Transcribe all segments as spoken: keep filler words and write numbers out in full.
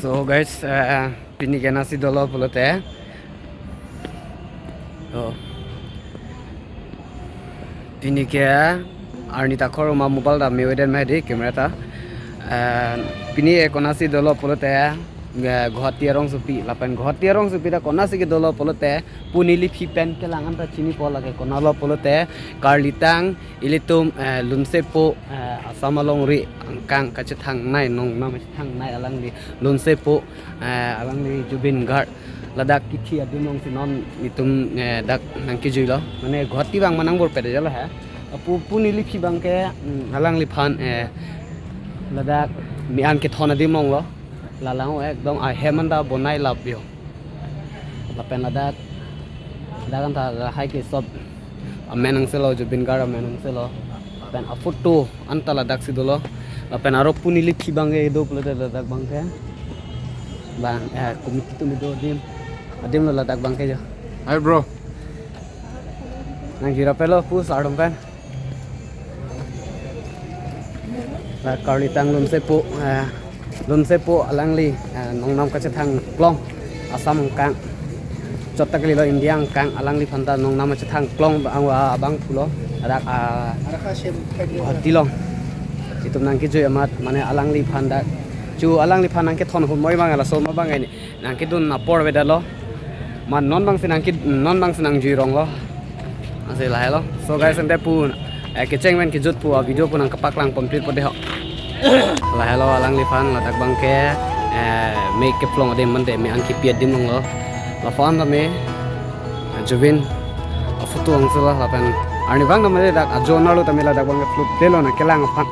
So guys, eh, pini ke konatsi dolo pulote. Oh. Pini ke arni ta khor ma mobile ta me-oi den ma di camera ta. Eh, pini ke konatsi dolo pulote, eh, Guwahati arongsopi, lapen Guwahati arongsopi ta konatsi ke dolo pulote, pu neliphi pen kelang an ta chinipo, lake konatlo pulote, karlitang ilitum, eh, Lunsepo, eh, Assam alongri angkang kachethangnei, nongnam kachethangnei alangli Lunsepo, eh, alangli Zubeen Garg ladak kithi adim alongsi non itum, eh, dak nangkejuilo. Mane Guwahati abang ma nangbor pede jalo he. Apu pu neliphi abang ke, mm, alangliphan, eh, ladak me-an kethon adim alonglo. Lalang ekdom ahem an ta bonai lap yo. Lapen ladak, ladak an ta lahai ke sob amen angselo, Zubeen Garg amen angselo. Lapen aphoto an ta ladaksi dolo. Lapen aro pu neliphi abang ke do pulote ladak abang ke. Bang, eh, committee atum do adim. Adim lo ladak abang ke jo. Hi, bro. Nangkirap lo pu sardom pen. La karlitang Lunsepo, eh, Lunsepo alangli, eh, nongnam kachethang klong Assam angkang. Chot ta kalilo, India angkang, alangliphan ta nongnam kachethang klong abang, abang pulo. Ladak, ah, Guwahati along. Itum nangkejui amat, mane alangliphan dak. Chu alangliphan nangkethon ahut moi abang laso ma abang ini. Nangkedun apor avedetlo. Ma non abangsi nangke, non abangsi nangjui ronglo. Ansi lahelo. So guys, ante pu, eh, kecheng pen kejut pu avideo pu nangkepaklang complete po dei ho. Lahelo alangliphan ladak abang ke, eh, me keplong adim mande me-an kipi adim alonglo. Laphan ta me, eh, Zubeen aphoto angselo lapen arni abang ta mane dak ajo nalo ta me ladak abang ke flute play lo nangkelang aphan.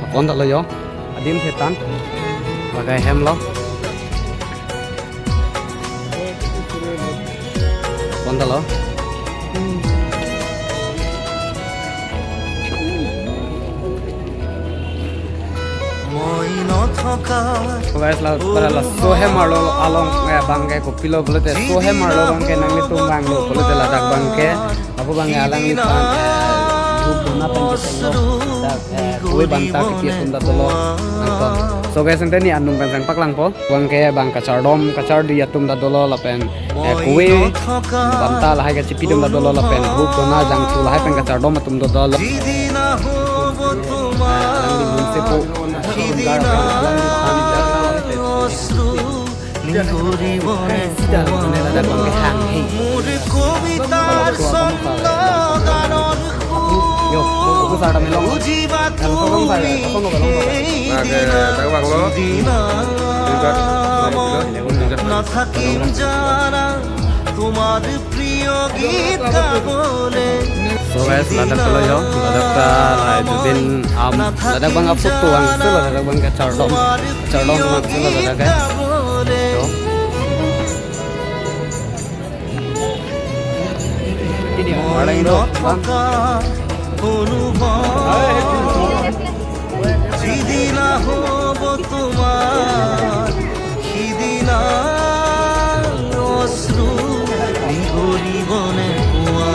Laphan ta lo yo. Adim thetan. Lagai hem lo. Laphan ta lo. So guys, la, para laso hem arlo along, eh, abang ke kopilo pulote, laso hem arlo abang ke nanglitum vanglo pulote ladak abang ke, apu abang ke alangliphan, eh, dhup dhuna pen kechenglo, dak, eh, kove banta kipi atum ta dolo nangkethon. So guys, ante ne anung pen nangpaklangpo. Abang ke bang kachardom kachardi atum ta dolo lapen, eh, kove banta lahai kachipi atum ta dolo lapen dhup dhuna jangthu lahai pen kachardom atum ta dolo. Alangli Lunsepo, alangli Lunsepo. Yo, aku sa ada melong. Yang kosong sa, kosong kosong. Lake, tahu bang lo. Tingkat, tingkat. So guys, ladak ke lo yo, ladak ta lahai Zubeen, um, ladak abang aphoto angselo, ladak abang kachardom, kachardom angselo ladak ke. Yo. Arleng do, bang. অনুভব। যিদিনা হ'ব তোমাৰ, সিদিনা অশ্ৰু নিগৰিবনে কোৱা?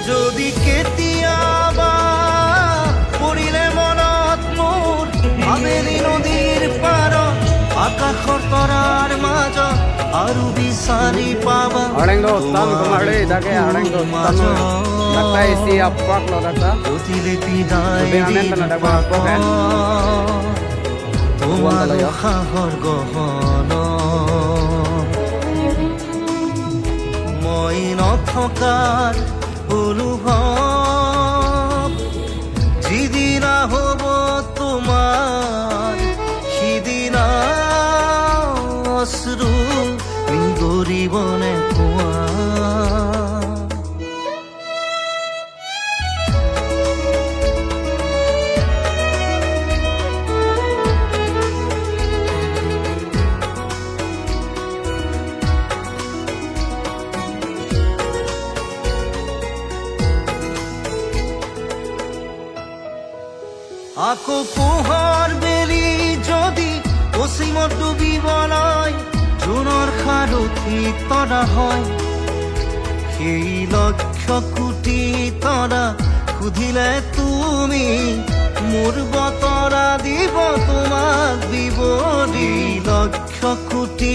যদি কেতিয়াবা পৰিলে মনত মোৰ আবেলি নদীৰ পাৰত আকাশৰ তৰাৰ মাজত আৰু বিচাৰি পাবা Arleng do, tan kumare, dak ke arleng do, tan. Dak ta isi apak lo dak ta. Lebih amen tan dak ba apak kan. Buang kalau ya. মই নথকাৰ অনুভৱ, যিদিনা হ'ব তোমাৰ, সিদিনা অশ্ৰু নিগৰিবনে কোৱা? Ako pohor beri jodi posimot dubibolai, junor kharuthi tora hoi. Sei lokkho kuti tora hudhile tumi, mur bo tora dibo tumak bibori. Lokkho kuti